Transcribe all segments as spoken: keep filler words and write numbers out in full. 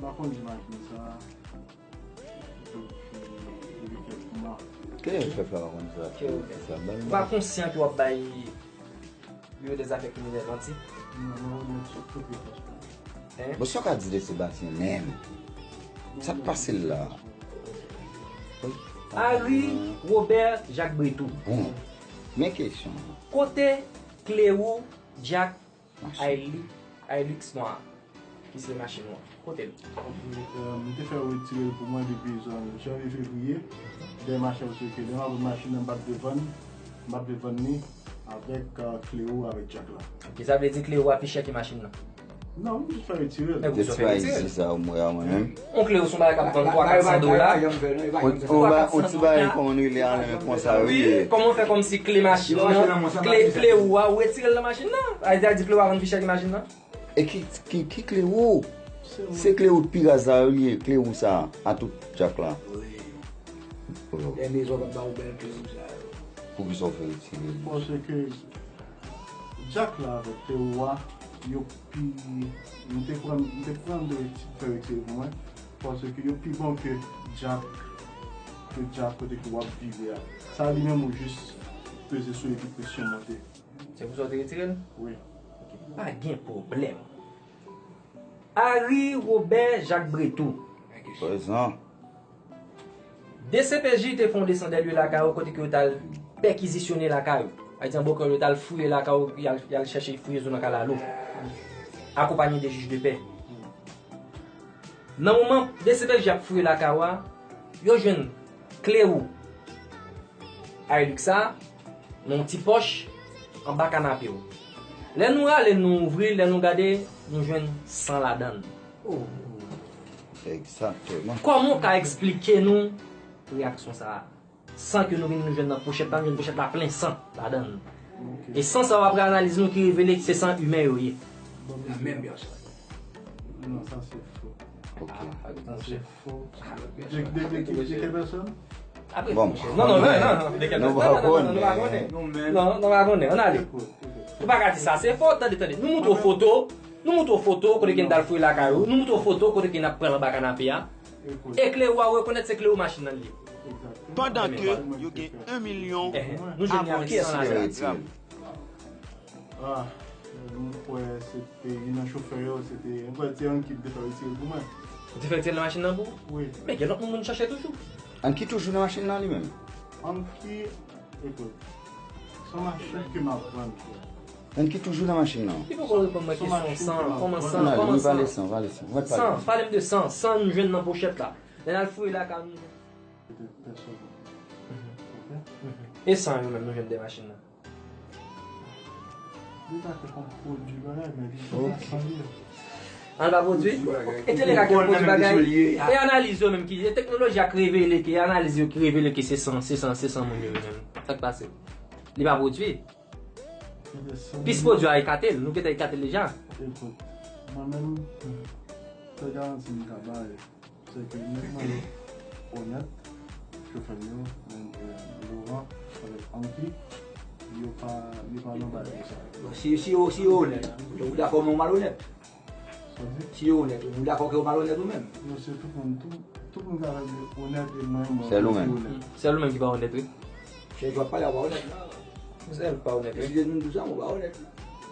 M pa konn di machin sa. Depi, depi kèk mwa. Kilè chèf la pa konn sa? Ou pa konsyan ke w ap bay yo de zafè kriminèl manti? Non, non, non, sou tout repons mwen. Hein? Bon, sa w ka di de Sebastien menm? Sa k pase l la? Harry Robert Jacques Bretou. Bon, men kesyon. Kote kle ou, Jack, Machin. Aili, Ailix Noir? Ki se machin ou an. Kote l? Euh, m te fè yo retire l pou mwen depi zòn janvye fevriye. Dèyè machin, paske lè m ap vann machin nan, m pa t vle vann, m pa t vle vann li avèk euh, Cléo, avèk Jack la. Ok, sa vle di Cléo a pi chè ke machin nan. Non, m jis fè retire l. Men De ti bagay isi sa, mwen, mwen menm. On Cléo sou bagay k ap vann twa kat san dola. On ti bagay kòman nou rele a, men konsa, wi. Kòman w fè kòmsi kle machin nan, kle, kle ou a, ou retire l nan machin nan? Sa vle di kle ou a vann pi chè ke machin nan? E ki, ki, ki Cléo? Se Cléo pi raz la, wi, Cléo sa, a tout Jack la. Wi. Lè mezon pa ba ou bèl Cléo sa yo. Poukisa w fè retire l? Paske Jack la avèk Cléo a, yo pi. M te pran, m te pran de ti fè retire pou mwen. Paske yo pi bon ke Jack, ke Jack kote ke w ap viv a. Sa li menm ou jis peze sou li pou presyon monte. Se pou sa w te retire l? Wi. Pa gen pwoblèm. Harry Robert Jacques Bretou. Prezan. DCPJ te fè yon desandèlye lakay ou kote ke yo t al pèkizisyone lakay ou. Sa vle di an bòkòl yo t al fouye lakay ou, y al, y al chèche fouye zo nan kalalou. Akonpanye de jij de pè. Nan moman DCPJ ap fouye lakay ou a, yo jwenn kle ou Hilux sa nan yon ti pòch anba kanape w. Lè nou rale, nou ouvri, lè nou gade, nou jwenn san ladan l. Egzakteman. Kòman w ka eksplike nou reyaksyon sa a? San ke nou vin nou jwenn nan pochèt la, nou jwenn pochèt la plen san ladan l. E san sa yo, apre analiz nou ki revele se san imen yo ye. La menm pèsòn. Non, sa se fo. Ok. Sa se fo. De, de, de, de, de quelle personne? Apre, Bon, monchè. Non, non, non, non, non, de kèl nou non, pa non, non, non, konnen. nou pa konnen. Nou menm. Non, nou pa konnen. Ann ale. Ou pa ka di sa, se fo, tande, tande. Nou montre w foto, nou montre w foto kote ke n t al fouye lakay ou, nou montre w foto kote ke n ap pran l anba kanape a. E kle ou a, ou rekonèt se kle ou machin nan li ye. Pandan ke yo gen yon milyon Eh, nou jwenn li avèk san ladan. Retire l. Ah, m kwè se te youn nan chofè yo, se te, m kwè se te Anki ki te fè retire l pou mwen. Ou te fè retire l nan machin nan pou ou? Wi. Men gen lòt moun moun chache toujou. Anki toujou nan machin nan li menm? Anki, ekout, se yon machin ke m ap vann. Anki toujou nan machin nan? Li poko reponn mwen kesyon san, kòman san, Ann ale, kòman wi, pale san? san, pale san. Mwen San, pale. Pale m de san, san nou jwenn nan pochèt la. Lè n al fouye lakay nou. Petèt pèsòn. E san yo menm nou jwenn de machin nan. Li ta fè kòm pwodui bagay, men li pa san li. An pa pwodui? E tele ka gen pwodui bagay. E analiz yo menm ki, e teknoloji a k revele ke, e analiz yo ki revele ke se san, se san, se san moun yo menm. Sa k pase? Li pa pwodui. Pis pwodui a ekate l, nou gentan ekate l deja. Ekout, mwen menm, sèl garanti m ka bay, se ke nèg mwen yo onèt, chofè m yo, menm, eh, Laurent avèk Anki, yo pa, yo pa nan bagay sa. Bon, si, si yo, si yo onèt, ou dakò men ou malonèt. Sa di? Si yo onèt, ou dakò ke ou malonèt ou menm. Yo se tout moun, tout, tout moun ka di onèt e mwen, mwen Sèl ou se menm. onèt. Sèl ou menm ki pa onèt, wi. Se jwa pale ou pa onèt la. Sèl pa onèt, E si wi. de nou tou sa, ou pa onèt.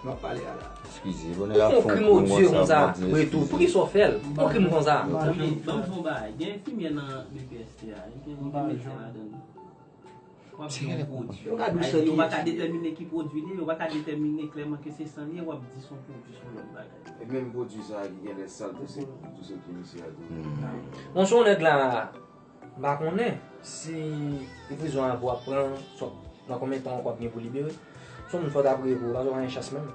M ap pale a la. Eskize, bon, Ou fè yon krim odye konsa, Bretou. Poukisa w fè l? Yon krim konsa. Ok, ban m fè yon bagay. Gen enfimyè nan B P S T a, gen gen medsen ladan l. W ap di yon pwodui. Yo ka di w Ay, san yo pa ka ki detèmine ki pwodui li ye, yo pa ka detèmine klèman ke se san li ye, w ap di se yon pwodui, se yon lòt bagay. E menm pwodui sa a ki gen lè sal tou se, tou se ki misye a tou. Monchè, yon nèg la, m pa konnen si li prizon an pou ap pran, sòt nan konbyen tan ankò ap gen pou libere. Se yon moun fò ta priye pou ou, paske w pa gen chans menm.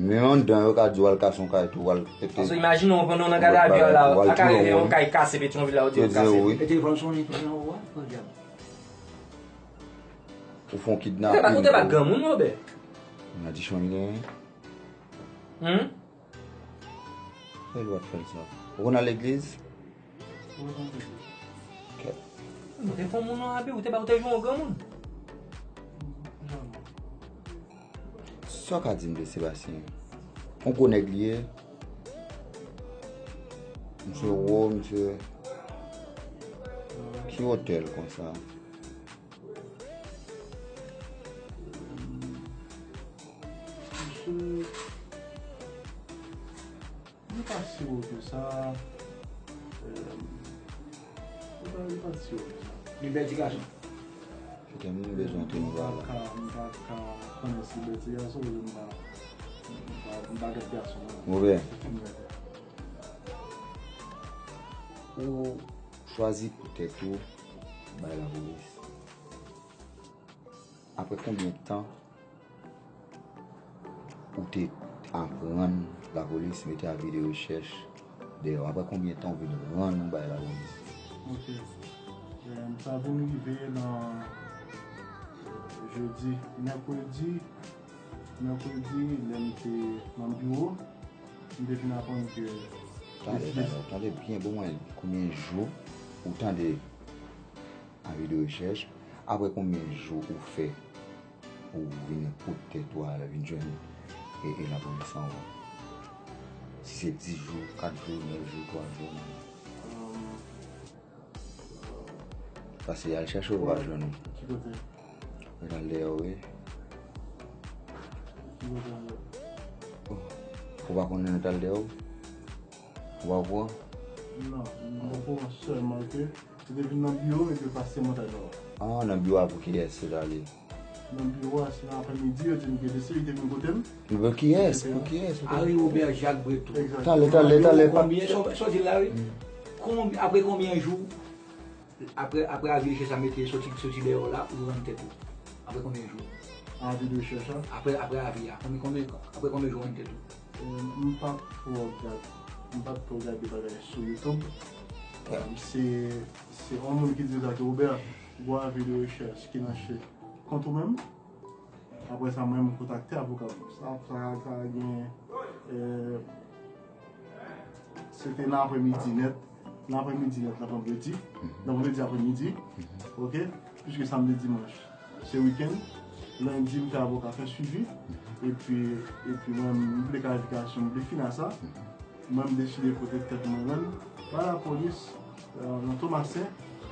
Menm anndan yo ka di w al kase yon kay tou, w al pete. Paske imajine w pandan w nan gadavi a la, W al a ka touye rive yon moun. Kay kase epi yon vil la, ou di yo Yo di yo kase. wi. E telefòn sonnen tout nan ou a, pran djab. Ou fè yon Ou te bat, ou te bat kidnaping. granmoun, Robè? Madichon li genyen. Hmm? Fè l w ap fè l sa. Ou konn al legliz? Ou te fè moun an api, ou te bat, ou te jwe yon granmoun. Sa w ka di m de Sebastien? Yon gwo nèg li ye. Misye wo, misye. Ki otèl konsa? Misye, li pa si wo ke sa. Li pa, li pa si wo ke sa. Li bèl ti gason. Poutèt m bezwen antre nan bagay la. M pa ka konnen si bèl ti gason, paske m pa, m pa, m pa gad gason. Move. Ou chwazi pou tèt ou bay lapolis. Apre konbyen tan ou te aprann lapolis mete avi de rechèch dèyè w? Apre konbyen tan ou vin rann ou bay lapolis? Ok. Sa vin rive nan jedi, mèkredi, mèkredi, lè m te nan biwo, m te fin aprann ke. Tande, tande, tande byen, bon, mwen, konbyen jou ou tande avi de rechèch, apre konbyen jou ou fè ou vin pot tèt ou al vin jwenn e, e lapolis anwo? Si se dis jou, kat jou, nèf jou, twa jou. Paske al chèche ou pa jwenn ou. Ki kote? Mwen al dèyè w, wi. Ki kote anlè? Ou pa konnen mwen t al dèyè w? Ou pa okouran? Non, m okouran sèlman ke li te vin nan biwo epi l pase montaj la. Ah, nan biwo a pou kiyès li t ale? Nan biwo a, se nan aprèmidi, yo di m ke li te vin kote m. Pou kiyès? Pou kiyès? Harry Robert Jacques Breton. Egzakteman. Tande, tande, tande. Konbyen, sa w di la, wi? Konbyen, apre konbyen jou, apre, apre avi de rechèch la mete, soti, soti dèyè w la, ou rann tèt ou? Apre konbyen jou? Avi de rechèch la? Apre, apre avi a, konbyen, konbyen, apre konbyen jou ou rann tèt ou? M pa t twò gad, m pa t twò gade bagay sou YouTube. Se, se yon moun ki di sa ke Robert, gwo avi de rechèch ki nan che kont ou menm. Apre sa, mwen, m kontakte avoka m. Sa, sa, sa gen, eh, se te nan aprèmidi nèt. Nan aprèmidi nèt, nan vandredi. Nan vandredi aprèmidi. Ok? Piske samdi, dimanch, se wikenn. Lendi, m fè avoka fè swivi. Epi, epi mwen, m vle klarifikasyon, m vle fin a sa. Mwen, m deside pote tèt mwen menm ba lapolis, eh, nan Tomasen,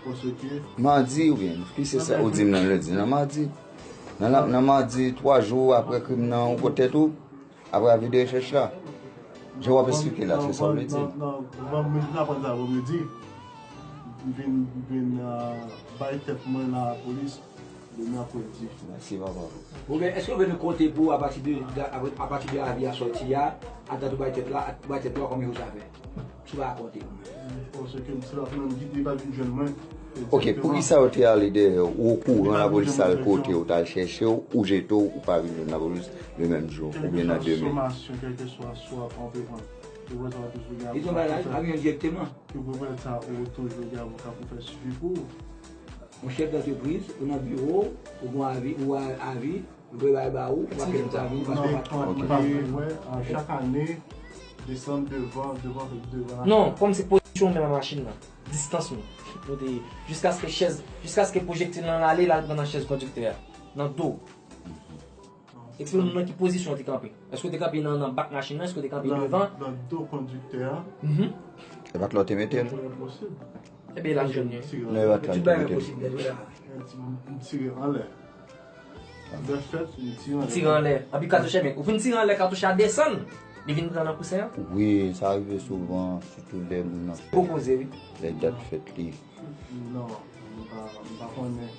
paske. Madi oubyen, ki se sa ou di m nan lendi, nan madi. Nan, nan, nan madi, twa jou apre krim nan, ou pot tèt ou, apre avi de rechèch la. Jan w ap esplike la, se sa w vle di? Non, non, non, mwen vin aprann sa vandredi. M vin, m vin, eh, bay tèt mwen nan lapolis. Demen aprèmidi. Mèsi, papa. Oubyen, èske w vle nou konte pou ou apati de, apati de avi a sòti a, a dat ou bay tèt la, bay tèt ou a, konbyen jou sa fè? Si w pa konte pou mwen. Paske m se pa mwen ki te pa vin jwenn mwen. Ok, poukisa yo te ale dèyè w? Ou okouran lapolis al kote w, t al chèche w, ou jete w, ou pa vin jwenn lapolis le menm jou, oubyen nan demen? Somasyon, kèlkeswa, swa pa w te pran. Ou wè sa w toujou gen. Li te bay la, pa gen direkteman. Ou wè sa, ou toujou gen avoka pou fè swivi pou ou. Yon chèf dantrepriz, ou nan biwo, ou gon avi, ou a avi, ou prepare ba ou, ou pa fè sa vin, paske ou pa. Mwen pa vle wè, a, chak ane, desann devan, devan, devan. Non, kòm se pozisyon w menm nan machin nan, distans nou, nou te, jiskaske chèz, jiskaske pwojektil lan ale, l al pran nan chèz kondiktè a, nan do. Eksplike nou nan ki pozisyon w te kanpe. Èske w te kanpe nan, nan bak machin nan? Èske w te kanpe devan? Nan do kondiktè a. Mhm. E pa t la w te mete l? Enposib. Ebyen, l ap jwenn li. Non, e pa t la w te mete l. M tire anlè. Lè fèt, m tire anlè. Tire anlè. Anpi katouch, ebyen, ou fin tire anlè, katouch la desann. Li vin pran nan kousen an? Wi, sa rive souvan, sitou lè moun nan fèt. Gwo koze, wi. Lè dat fèt li. Non, m pa, m pa konnen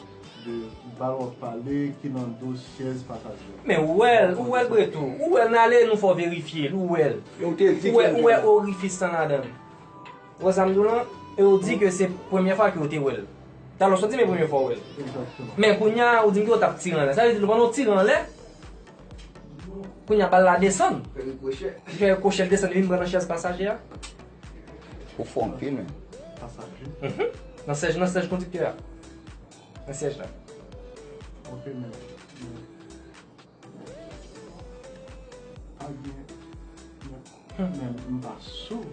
de bal w ap pale ki nan do chèz pasaje. Men ou wè l, ou wè l Breton, ou wè l, n ale nou fè w verifye l, ou wè l. Ou wè, ou wè orifis lan ladan l. Ou wè sa m di w lan? E ou di ke se premyè fwa ke ou te wè l. Talè w sot di men premyè fwa w wè l. Egzakteman. Men kounye a, ou di m ke w t ap tire anlè. Sa vle di nou pandan w tire anlè, kounye a bal la desann. Li fè rikwochè, l desann, li vin pran nan chèz pasaje a. Ou fò anpil, men. Pasaje. Mhm. Nan syèj, nan syèj kondiktè a. Nan syèj la. Ok, men, men, pa gen, men, men m pa sou.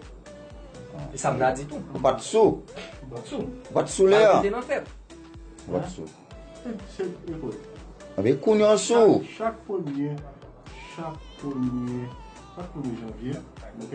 E sa m ta di tou. Ou pa t sou? Ou pa t sou. Ou pa t sou lè a? Ou te nan fèt. Ou pa t sou. Se, ekout. Anben kounye a w sou. Chak, chak premye, chak premye, chak premye janvye, ok?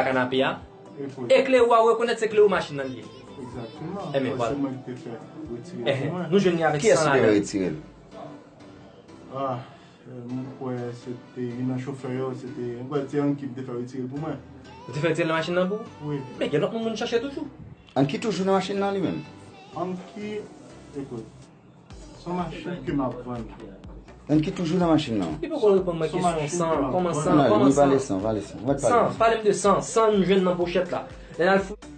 anba kanape a. E klere ou a, ou rekonèt se klere machin nan li ye. Egzakteman. Ebyen, vwala. Se mwen ki te fè retire l pou mwen. Nou jwenn li avèk san ladan l. Kiyès ki te fè retire l? Ah, euh, mwen kwè se te youn nan chofè yo, se te, mwen kwè se Anki ki te fè retire l pou mwen. Ou te fè retire l nan machin nan pou ou? Wi. Men gen lòt moun moun chache toujou. Anki toujou nan machin nan li menm? Anki, ekout, se yon machin ke m ap vann. Anki toujou nan machin nan? Li poko reponn mwen kesyon san, kòman san, kòman san? Li pale san, pale san. Mwen pale. San, pale m de san, san m jwenn nan pochèt la. Lè n al fou-